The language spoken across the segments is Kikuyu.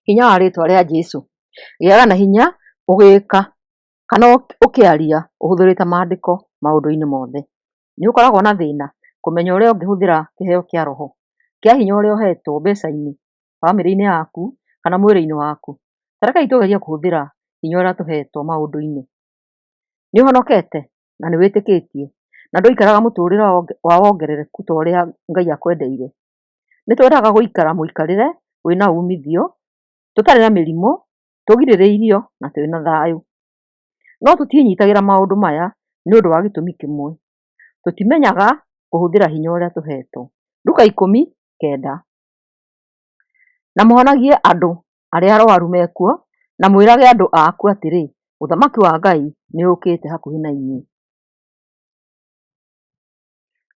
Hinya wa rĩtwa rĩa Jesũ. Gĩaga na hinya ũgĩka kana ũkĩaria ũhũthĩrĩte maandĩko maũndũ-inĩ mothe. Nĩ ũkoragwo na thĩna kũmenya ũrĩa ũngĩhũthĩra kĩheo kĩa roho kĩa hinya ũrĩa ũhetwo mbeca-inĩ, bamĩrĩ-inĩ yaku kana mwĩrĩ-inĩ waku. Ta rekei tũgerie kũhũthĩra hinya ũrĩa tũhetwo maũndũ-inĩ. Nĩ ũhonokete na nĩ wĩtĩkĩtie na ndũikaraga mũtũrĩre wa wongerereku ta ũrĩa Ngai akwendeire. Nĩ twendaga gũikara mũikarĩre wĩna umithio, tũtarĩ na mĩrimũ, tũgirĩrĩirio na twĩna thayũ. No tũtiĩnyitagĩra maũndũ maya nĩ ũndũ wa gĩtũmi kĩmwe, tũtimenyaga kũhũthĩra hinya ũrĩa tũhetwo. Luka 10:9. Na mũhonagie andũ arĩa arwaru mekuo, na mwĩrage andũ akuo atĩrĩ, ũthamaki wa Ngai nĩũũkĩte hakuhĩ na inyuĩ.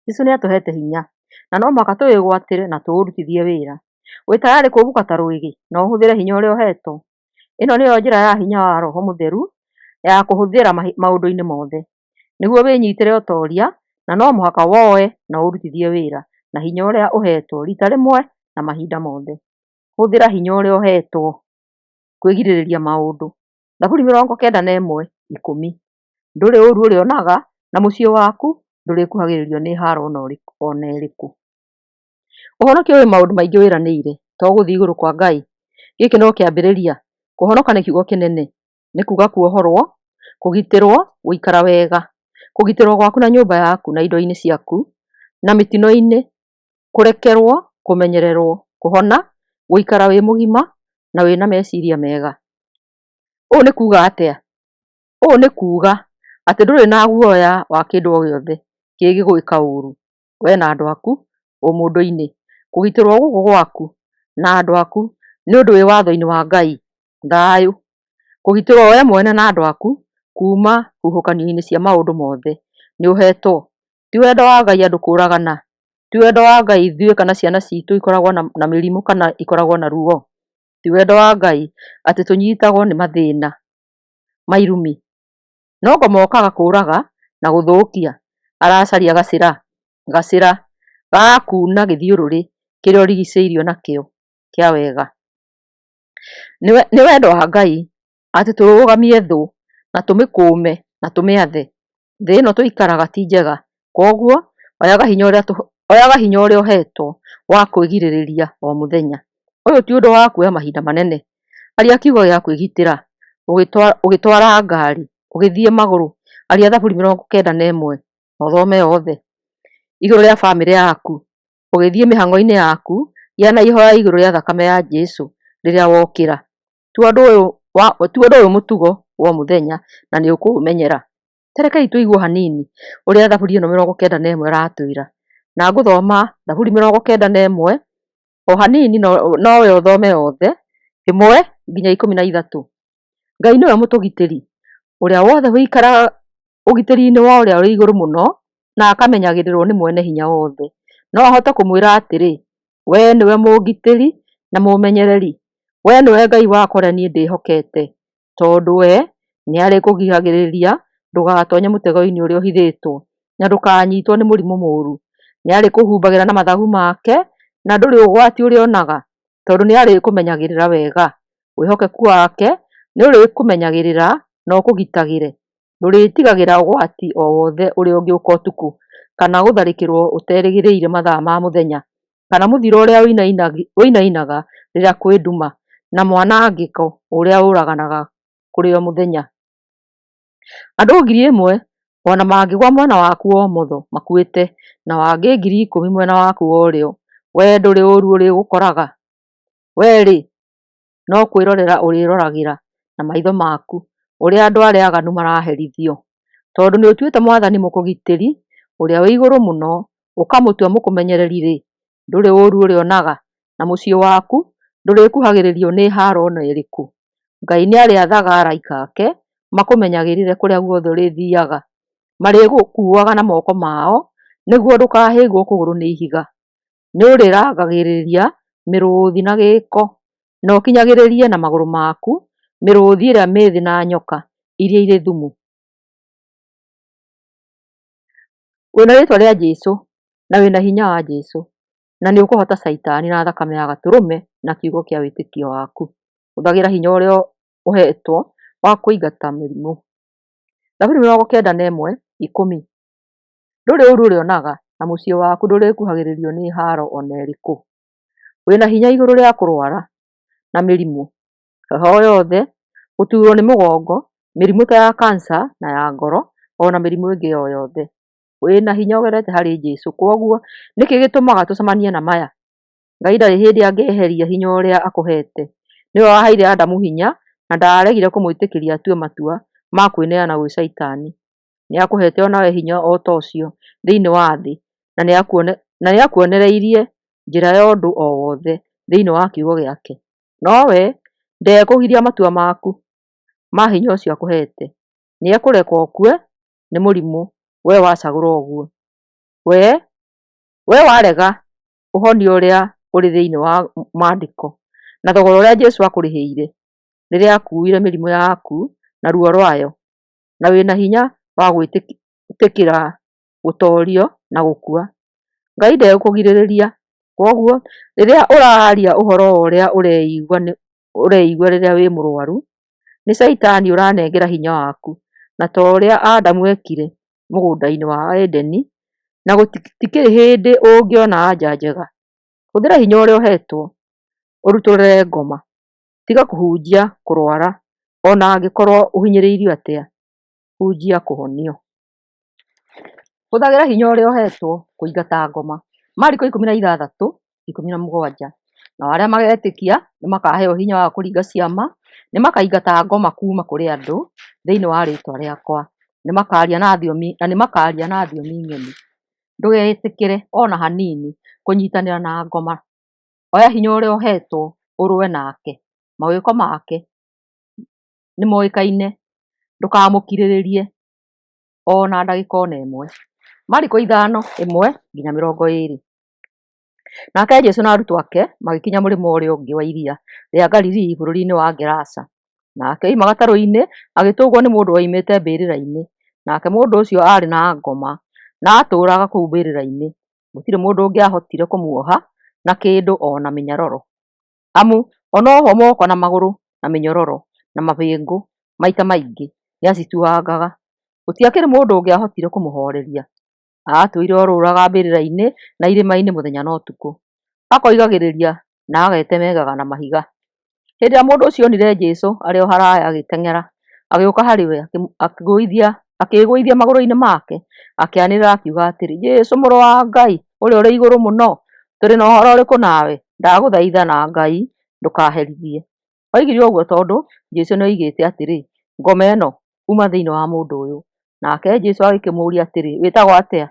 Jesũ nĩatũhete hinya, na no mũhaka tũwĩgwatĩre na tũũrutithie wĩra. Wĩ tayarĩ kũũmbũka ta rwĩgĩ na ũhũthĩre hinya ũrĩa ũhetwo? Ĩno nĩyo njĩra ya hinya wa Roho Mũtheru ya kũhũthĩra maũndũ-inĩ mothe. Nĩguo wĩnyitĩre ũtoria, na no mũhaka woe na ũrutithie wĩra na hinya ũrĩa ũhetwo rita rĩmwe na mahinda mothe. Hũthĩra hinya ũrĩa ũhetwo kwĩgirĩrĩria maũndũ. Thaburi 91:10. Ndũrĩ ũũru ũrĩonaga, na mũciĩ waku ndũrĩkuhagĩrĩrio nĩ haaro o na ĩrĩkũ. Ũhonokio wĩ maũndũ maingĩ wĩranĩire, to gũthiĩ igũrũ kwa Ngai. Gĩkĩ no kĩambĩrĩria. Kũhonoka nĩ kiugo kĩnene. Nĩ kuuga kuohorwo, kũgitĩrwo, gũikara wega, kũgitĩrwo gwaku na nyũmba yaku na indo-inĩ ciaku, na mĩtino-inĩ, kũrekerwo, kũmenyererwo, kũhona, gũikara wĩ mũgima na wĩna meciria mega. Ũũ nĩ kuuga atĩa? Ũũ nĩ kuuga atĩ ndũrĩ na guoya wa kĩndũ o gĩothe kĩngĩgwĩka ũũru, we na andũ aku ũmũndũ-inĩ. Kũgitĩrwo gũkũ gwaku na andũ aku nĩ ũndũ wĩ watho-inĩ wa Ngai. Thayũ. Kũgitĩrwo we mwene na andũ aku kuma huhũkanio-inĩ cia maũndũ mothe nĩ ũhetwo. Ti wendo wa Ngai andũ kũragana. Ti wendo wa Ngai ithuĩ kana ciana citũ ikoragwo na mĩrimũ kana ikoragwo na ruo. Ti wendo wa Ngai atĩ tũnyitagwo nĩ mathĩna ma irumi. No ngoma okaga kũraga na gũthũkia, aracaria gacĩra, gacĩra ga kuuna gĩthiũrũrĩ kĩrĩa ũrigicĩirio nakĩo kĩa wega. Nĩ wendo wa Ngai atĩ tũrũgamie thũ na tũmĩkũme na tũmĩathe. Thĩ ĩno tũikaraga ti njega, kwoguo oyaga hinya ũrĩa ũhetwo wa kwĩgirĩrĩria o mũthenya. Ũyũ ti ũndũ wa kuoya mahinda manene. Aria kiugo gĩa kwĩgitĩra ũgĩtwara ngari, ũgĩthiĩ magũrũ, aria Thaburi 91 na ũthome yothe. Igũrũ rĩa bamĩrĩ yaku, ũgĩthiĩ mĩhang'o-inĩ yaku, gĩa na ihoya igũrũ rĩa thakame ya Jesũ rĩrĩa wokĩra. Tua ũndũ ũyũ mũtugo wa o mũthenya na nĩ ũkũũmenyera. Ta rekei tũigue hanini ũrĩa Thaburi ĩno 91 ĩratwĩra. Na ngũthoma Thaburi 91 o hanini nowe ũthome yothe, 1 nginya 13. Ngai nĩwe mũtũgitĩri, ũrĩa wothe ũikaraga ũgitĩri-inĩ wa ũrĩa ũrĩ igũrũ mũno na akamenyagĩrĩrwo nĩ Mwene-Hinya-Wothe. No ahote kũmwĩra atĩrĩ, wee nĩwe mũngitĩri na mũmenyereri, wee nĩwe Ngai wakwa ũrĩa niĩ ndĩhokete, tondũ we nĩarĩkũgiragĩrĩria ndũgatonye mũtego-inĩ ũrĩa ũhithĩtwo, na ndũkanyitwo nĩ mũrimũ mũũru. Nĩarĩkũhumbagĩra na mathagu make, na ndũrĩ ũgwati ũrĩonaga, tondũ nĩarĩkũmenyagĩrĩra wega. Wĩhokeku wake nĩũrĩkũmenyagĩrĩra na ũkũgitagĩre. Ndũrĩtigagĩra ũgwati o wothe ũrĩa ũngĩũka ũtukũ, kana gũtharĩkĩrwo ũterĩgĩrĩire mathaa ma mũthenya, kana mũthiro ũrĩa ũinainaga rĩrĩa kwĩ nduma, na mwanangĩko ũrĩa ũraganaga kũrĩ o mũthenya. Andũ 1,000 o na mangĩgũa mwena waku wa ũmotho makuĩte, na angĩ 10,000 mwena waku wa ũrĩo, wee ndũrĩ ũũru ũrĩgũkoraga. Wee-rĩ, no kwĩrorera ũrĩĩroragĩra na maitho maku ũrĩa andũ arĩa aaganu maraherithio. Tondũ nĩũtuĩte Mwathani mũkũgitĩri, Ũrĩa-wĩ-Igũrũ-Mũno ũkamũtua mũkũmenyereri-rĩ, ndũrĩ ũũru ũrĩonaga, na mũciĩ waku ndũrĩkuhagĩrĩrio nĩ haaro o na ĩrĩkũ. Ngai nĩarĩathaga araika ake makũmenyagĩrĩre kũrĩa guothe ũrĩthiiaga. Marĩgũkuuaga na moko mao, nĩguo ndũkahĩngwo kũgũrũ nĩ ihiga. Nĩũrĩrangagĩrĩria mĩrũũthi na gĩĩko, na ũkinyagĩrĩrie na magũrũ maku mĩrũũthi ĩrĩa mĩĩthĩ na nyoka iria irĩ thumu. Wĩna rĩĩtwa rĩa Jesũ na wĩna hinya wa Jesũ, na nĩũkũhoota Caitani na thakame ya Gatũrũme na kiugo kĩa wĩtĩkio waku. Hũthagĩra hinya ũrĩa ũheetwo wa kũingata mĩrimũ. Thaburi 91:10. Ndũrĩ ũũru ũrĩonaga, na mũciĩ waku ndũrĩkuhagĩrĩrio nĩ haaro o na ĩrĩkũ. Wĩna hinya igũrũ rĩa kũrwara na mĩrimũ, heho o yothe, gũturwo nĩ mũgongo, mĩrimũ ta ya kansa na ya ngoro, o na mĩrimũ ĩngĩ o yothe. Wĩna hinya ũgerete harĩ Jesũ, kwoguo nĩkĩ gĩtũmaga tũcemanie na maya? Ngai ndarĩ hĩndĩ angĩeheria hinya ũrĩa akũhete. Nĩwe waheire Adamu hinya na ndaaregire kũmwĩtĩkĩria atue matua ma kwĩneana gwĩ Shaitani. Nĩ akũhete o nawe hinya o ta ũcio thĩinĩ wa thĩ na nĩakuonereirie njĩra ya ũndũ o wothe thĩinĩ wa kiugo gĩake. No we ndekũgiria matua maku ma hinya ũcio akũhete. Nĩ ekũreka ũkue nĩ mũrimũ we wacagũra ũguo. We warega ũhonia ũrĩa ũrĩ thĩinĩ wa maandĩko na thogora ũrĩa Jesũ akũrĩhĩire rĩrĩa akuuire mĩrimũ yaku na ruo rwayo, na wĩna hinya wa gwĩtĩkĩra gũtoorio na gũkua. Ngai ndekũgirĩrĩria. Kwoguo rĩrĩa ũraaria ũhoro wa ũrĩa ũreigua rĩrĩa wĩ mũrwaru, nĩ Shaitani ũranengera hinya waku, na ta ũrĩa Adamu eekire mũgũnda-inĩ wa Edeni, na gũtikĩrĩ hĩndĩ ũngĩona anja njega. Hũthĩra hinya ũrĩa ũheetwo ũrutũrũre ngoma. Tiga kũhunjia kũrwara o na angĩkorwo ũhinyĩrĩirio atĩa. Hunjia kũhonio. Hũthagĩra hinya ũrĩa ũheetwo kũingata ngoma. Mariko 16:17. Nao arĩa magetĩkia nĩmakaheo hinya wa kũringa ciama, nĩmakaingata ngoma kuuma kũrĩ andũ thĩinĩ wa rĩĩtwa rĩakwa, nĩmakaria na thiomi na nĩmakaria na thiomi ng'eni. Ndũgetĩkĩre o na hanini kũnyitanĩra na ngoma. Oya hinya ũrĩa ũheetwo ũrũe nake. Mawĩko make nĩmoĩkaine, ndũkamũkirĩrĩrie o na ndagĩka o na ĩmwe. Mariko 5:1-20. Nake Jesũ na arutwo ake magĩkinya mũrĩmo ũrĩa ũngĩ wa iria rĩa Galili bũrũri-inĩ wa Gerasa. Nake oima gatarũ-inĩ, agĩtũngwo nĩ mũndũ woimĩte mbĩrĩra-inĩ. Nake mũndũ ũcio aarĩ na ngoma, na aatũũraga kũu mbĩrĩra-inĩ. Gũtirĩ mũndũ ũngĩahotire kũmuoha na kĩndũ o na mĩnyororo. Amu onohwo moko na magũrũ na mĩnyororo na mabĩngũ maita maingĩ, nĩacituangaga. Gũtiakĩrĩ mũndũ ũngĩahotire kũmũhooreria. Aatũire orũraga mbĩrĩra-inĩ na irĩma-inĩ mũthenya na ũtukũ, akoigagĩrĩria na agetemengaga na mahiga. Hĩndĩ ĩrĩa mũndũ ũcio onire Jesũ arĩ o haraya, agĩteng'era agĩũka harĩ we, akĩĩgũithia magũrũ-inĩ make, akĩanĩrĩra akiuga atĩrĩ, Jesũ, Mũrũ wa Ngai ũrĩa ũrĩ Igũrũ Mũno, tũrĩ na ũhoro ũrĩkũ nawe? Ndagũthaitha na Ngai ndũkaherithie. Oigire ũguo tondũ Jesũ nĩoigĩte atĩrĩ, Ngoma ĩno, uma thĩinĩ wa mũndũ ũyũ. Nake Jesũ agĩkĩmũũria atĩrĩ, Wĩtagwo atĩa?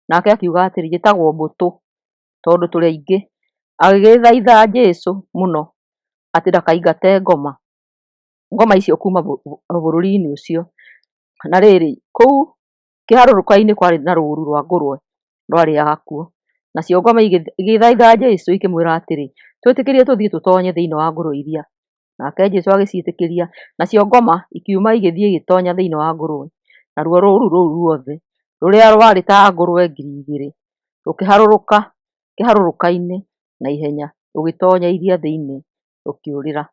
Nake akiuga atĩrĩ, Njĩtagwo Mbũtũ, tondũ tũrĩ aingĩ. Agĩgĩthaitha Jesũ mũno atĩ ndakaingate ngoma icio kuuma bũrũri-inĩ ũcio. Na rĩrĩ, kũu kĩharũrũka-inĩ kwarĩ na rũũru rwa ngũrwe rwarĩĩaga kuo. Nacio ngoma igĩthaitha Jesũ ikĩmwĩra atĩrĩ, Twĩtĩkĩrie tũthiĩ tũtoonye thĩinĩ wa ngũrwe iria. Nake Jesũ agĩciĩtĩkĩria, nacio ngoma ikiuma igĩthiĩ igĩtoonya thĩinĩ wa ngũrwe. Naruo rũũru rũu ruothe, rũrĩa rwarĩ ta ngũrwe 2,000, rũkĩharũrũka kĩharũrũka-inĩ na ihenya rũgĩtoonya iria thĩinĩ, rũkĩũrĩra.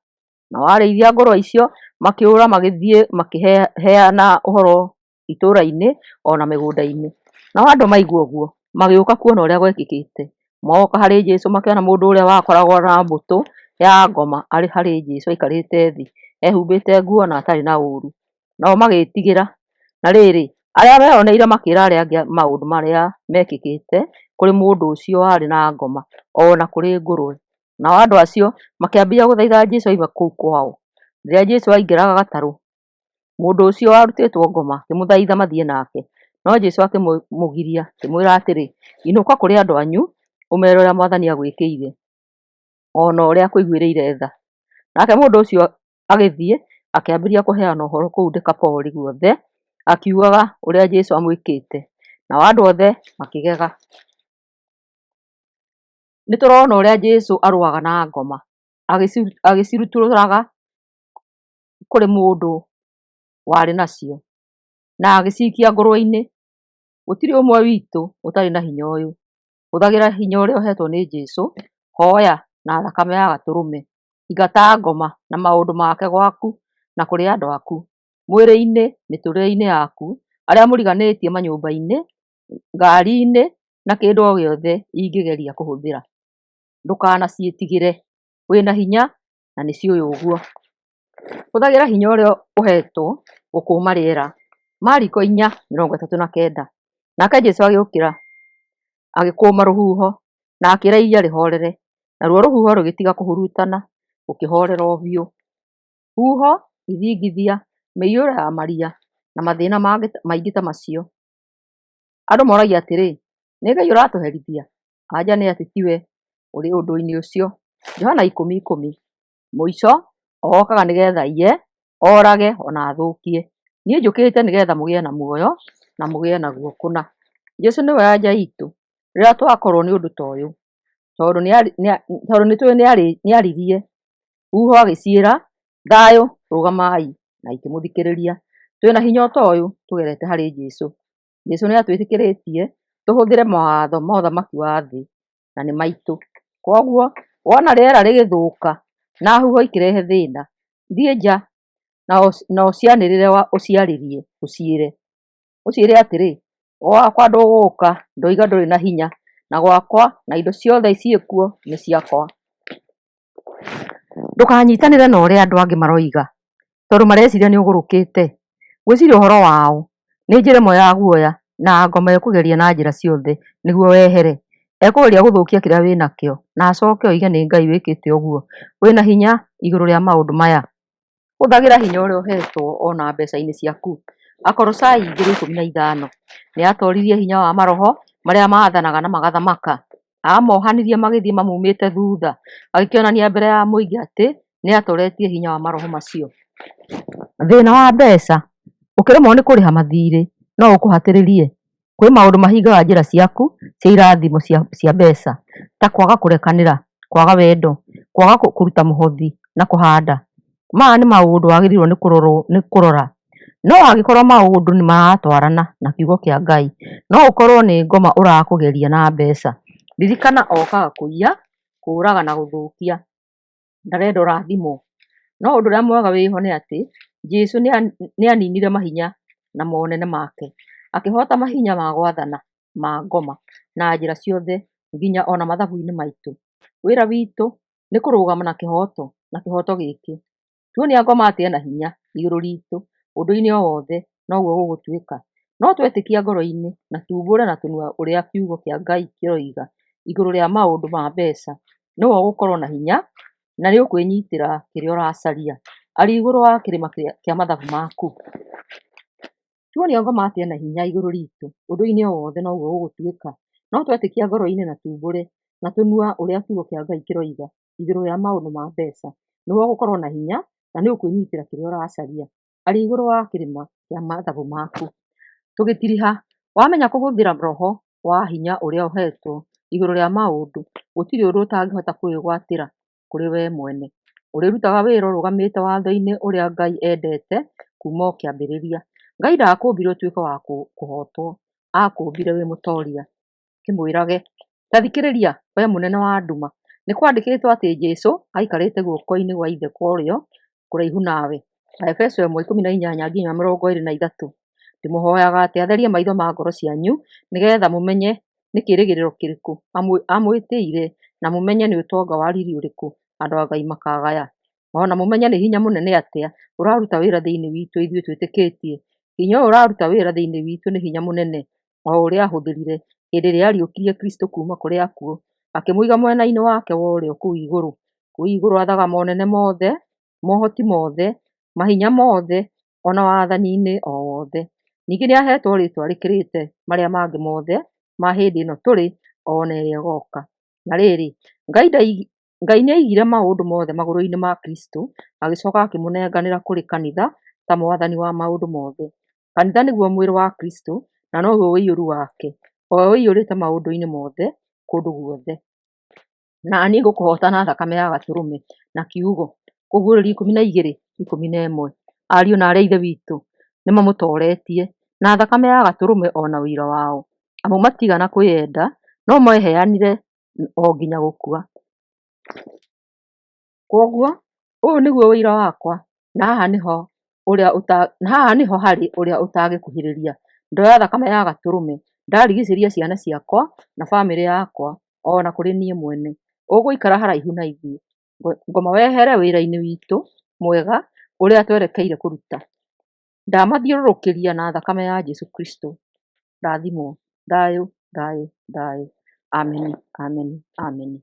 Nao arĩithi a ngũrwe icio makĩũra magĩthiĩ makĩheana ũhoro itũũra-inĩ o na mĩgũnda-inĩ. Nao andũ maigua ũguo, magĩũka kuona ũrĩa gwekĩkĩte. Mooka harĩ Jesũ makĩona mũndũ ũrĩa wakoragwo na mbũtũ ya ngoma arĩ harĩ Jesũ aikarĩte thĩ, ehumbĩte nguo na atarĩ na ũũru. Nao magĩĩtigĩra. Na rĩrĩ, arĩa meeoneire makĩĩra arĩa angĩ maũndũ marĩa meekĩkĩte kũrĩ mũndũ ũcio warĩ na ngoma, o na kũrĩ ngũrwe. Nao andũ acio makĩambĩrĩria gũthaitha Jesũ oime kũu kwao. Rĩrĩa Jesũ aingĩraga gatarũ, mũndũ ũcio warutĩtwo ngoma akĩmũthaitha mathiĩ nake. No Jesũ akĩmũgiria, akĩmwĩra atĩrĩ, Inũka kũrĩ andũ anyu, ũmeere ũrĩa Mwathani agwĩkĩire, o na ũrĩa akũiguĩrĩire tha. Nake mũndũ ũcio agĩthiĩ, akĩambĩrĩria kũheana ũhoro kũu Dekapoli guothe, akiugaga ũrĩa Jesũ amwĩkĩte. Nao andũ othe makĩgega. Nĩ tũrona ũrĩa Jesũ arũaga na ngoma, agĩcirutũrũraga kũrĩ mũndũ warĩ nacio, na agĩcikia ngũrwe-inĩ. Gũtirĩ ũmwe witũ ũtarĩ na hinya ũyũ. Hũthagĩra hinya ũrĩa ũheetwo nĩ Jesũ. Hoya na thakame ya Gatũrũme. Ingata ngoma na maũndũ make gwaku na kũrĩ andũ aku, mwĩrĩ-inĩ, mĩtũrĩre-inĩ yaku, arĩa mũriganĩtie manyũmba-inĩ, ngari-inĩ na kĩndũ o gĩothe ingĩgeria kũhũthĩra. Ndũkanaciĩtigĩre. Wĩna hinya na nĩciũĩ ũguo. Hũthagĩra hinya ũrĩa ũheetwo gũkũũma rĩera. Mariko 4:39. Nake Jesũ agĩũkĩra, agĩkũũma rũhuho, na akĩĩra iria rĩhoorere, naruo rũhuho rũgĩtiga kũhurutana, gũkĩhoorera o biũ. Huho, ithingithia, mĩiyũro ya maria, na mathĩna maingĩ ta macio. Andũ moragia atĩrĩ, nĩ Ngai ũratũherithia? Anja nĩ atĩ tiwe ũrĩ ũndũ-inĩ ũcio. Johana 10:10. Mũico okaga nĩgetha aiye, orage ona athũkie. Niĩ njũkĩte nĩgetha mũgĩe na muoyo na mũgĩe naguo kũna. Jesu nĩwe anja itũ rĩrĩa twakorwo nĩ ũndũ ta ũyũ, tondũ nĩtũĩ nĩaririe. Huho agĩciĩra, thayũ rũgamai, na ikĩmũthikĩrĩria. Twĩna hinya o ta ũyũ tũgerete harĩ Jesu. Jesu nĩatwĩtĩkĩrĩtie tũhũthĩre mawatho ma ũthamaki wa thĩ na nĩ maitũ. Kwoguo wona rĩera rĩgĩthũka na huho ikĩrehe thĩna, thiĩ nja na ũcianĩrĩre ũciarĩrie ũciĩre. Ũciĩre atĩrĩ, gwakwa ndũgũka, ndoiga ndũrĩ na hinya, na gwakwa na indo ciothe ciĩkuo nĩ ciakwa. Ndũkanyitanĩre na ũrĩa andũ angĩ maroiga tondũ mareciria nĩ ũgũrũkĩte. Gwĩciria ũhoro wao nĩ njĩra ĩmwe ya guoya na ngoma ĩkũgeria na njĩra ciothe nĩguo wehere. Ekũgeria gũthũkia kĩrĩa wĩnakĩo na acoke oige nĩ Ngai wĩkĩte ũguo. Wĩna hinya igũrũ rĩa maũndũ maya. Hũthagĩra hinya ũrĩa ũheetwo ona mbeca-inĩ ciaku. Akolosai 2:15. Nĩatoririe hinya wa maroho marĩa maathanaga na magathamaka. Aamohanirie magĩthiĩ mamumĩte thutha, agĩkĩonania mbere ya mũingĩ atĩ nĩatoretie hinya wa maroho macio. Thĩna wa mbeca. Ũkĩremwo nĩ kũrĩha mathirĩ no ũkũhatĩrĩrie. Kwĩ maũndũ mahingaga njĩra ciaku cia irathimo cia mbeca ta kwaga kũrekanĩra, kwaga wendo, kwaga kũruta mũhothi na kũhanda. Maya nĩ maũndũ wagĩrĩirwo nĩ kũrora. No angĩkorwo maũndũ nĩ maratwarana na kiugo kĩa Ngai, no ũkorwo nĩ ngoma ũrakũgeria na mbeca. Ririkana okaga kũiya, kũũraga na gũthũkia. Ndarenda ũrathimwo. No ũndũ ũrĩa mwega wĩho nĩ atĩ Jesũ nĩaninire mahinya na monene make. Akĩhota mahinya ma gwathana ma ngoma na njĩra ciothe nginya ona mathabu-inĩ maitũ. Wĩra witũ nĩ kũrũgama na kĩhoto na kĩhoto gĩkĩ. Tuonia ngoma atĩ ena hinya igũrũ ritũ ũndũ-inĩ o wothe noguo gũgũtuĩka. No twetĩkia ngoro-inĩ na tumbũre na tũnua ũrĩa kiugo kĩa Ngai kĩroiga igũrũ rĩa maũndũ ma mbeca, nĩwe ũgũkorwo na hinya na nĩũkwĩnyitĩra kĩrĩa ũracaria. Arĩ igũrũ wa kĩrĩma kĩa mathabu maku. Tuonia ngoma atĩ ena hinya igũrũ ritũ ũndũ-inĩ o wothe noguo gũgũtuĩka. No twetĩkia ngoro-inĩ na tumbũre na tũnua ũrĩa kiugo kĩa Ngai kĩroiga igũrũ rĩa maũndũ ma mbeca, nĩwe ũgũkorwo na hinya na nĩũkwĩnyitĩra kĩrĩa ũracaria. Arĩ igũrũ wa kĩrĩma kĩa mathabu maku. Tũgĩtiriha, wamenya kũhũthĩra roho wa hinya ũrĩa ũhetwo igũrũ rĩa maũndũ, gũtirĩ ũndũ ũtangĩhota kwĩgwatĩra kũrĩ we mwene. Ũrĩrutaga wĩra ũrũgamĩte watho-inĩ ũrĩa Ngai endete kuma o kĩambĩrĩria. Ngai ndakũmbire ũtuĩke wa kũhotwo, akũmbire wĩ mũtoria. Kĩmwĩrage, ta thikĩrĩria we mũnene wa nduma, nĩ kwandĩkĩtwo atĩ Jesũ aikarĩte guoko-inĩ gwa Ithe kwa ũrĩo kũraihu nawe. Aefeso 1:18-23. Ndĩmũhoyaga atĩ atherie maitho ma ngoro cianyu nĩgeetha mũmenye nĩ kĩĩrĩgĩrĩro kĩrĩkũ amwĩtĩire na mũmenye nĩ ũtonga wa riiri ũrĩkũ andũ a Ngai makagaya. O na mũmenye nĩ hinya mũnene atĩa ũraruta wĩra thĩinĩ witũ ithuĩ twĩtĩkĩtie. Hinya ũyũ ũraruta wĩra thĩinĩ witũ nĩ hinya mũnene o ũrĩa aahũthĩrire hĩndĩ ĩrĩa aariũkirie Kristũ kuuma kũrĩ akuũ, akĩmũiga mwena-inĩ wake wa ũrĩo kũu igũrũ. Kũu igũrũ aathaga monene mothe, mohoti mothe, mahinya mothe, o na wathani-inĩ o wothe. Ningĩ nĩaheetwo rĩĩtwa rĩkĩrĩte marĩa mangĩ mothe ma hĩndĩ ĩno tũrĩ o na ĩrĩa ĩgooka. Na rĩrĩ, Ngai nĩaigire maũndũ mothe magũrũ-inĩ ma Kristũ, agĩcooka akĩmũnenganĩra kũrĩ kanitha ta mwathani wa maũndũ mothe. Kanitha nĩguo mwĩrĩ wa Kristũ, na noguo ũiyũru wake, o we ũiyũrĩte maũndũ-inĩ mothe kũndũ guothe. Na niĩ ngũkũhoota na thakame ya Gatũrũme na kiugo. Kũguũrĩrio 12:11. Ariũ na aarĩ a Ithe witũ nĩmamũtooretie na thakame ya Gatũrũme o na ũira wao, amu matiigana kwĩyenda, no meeheanire o nginya gũkua. Kwoguo, ũyũ nĩguo ũira wakwa, na haha nĩho ũrĩa na haha nĩho harĩ ũrĩa ũtangĩkuhĩrĩria. Ndoya thakame ya Gatũrũme, ndarigicĩria ciana ciakwa na bamĩrĩ yakwa o na kũrĩ niĩ mwene. Ũgũikara haraihu na ithuĩ. Ngoma wehere wĩra-inĩ witũ mwega ũrĩa twerekeire kũruta. Ndamathiũrũrũkĩria na thakame ya Jesũ Kristo. Rathimwo. Thayũ, thayũ, thayũ. Ameni, ameni, ameni.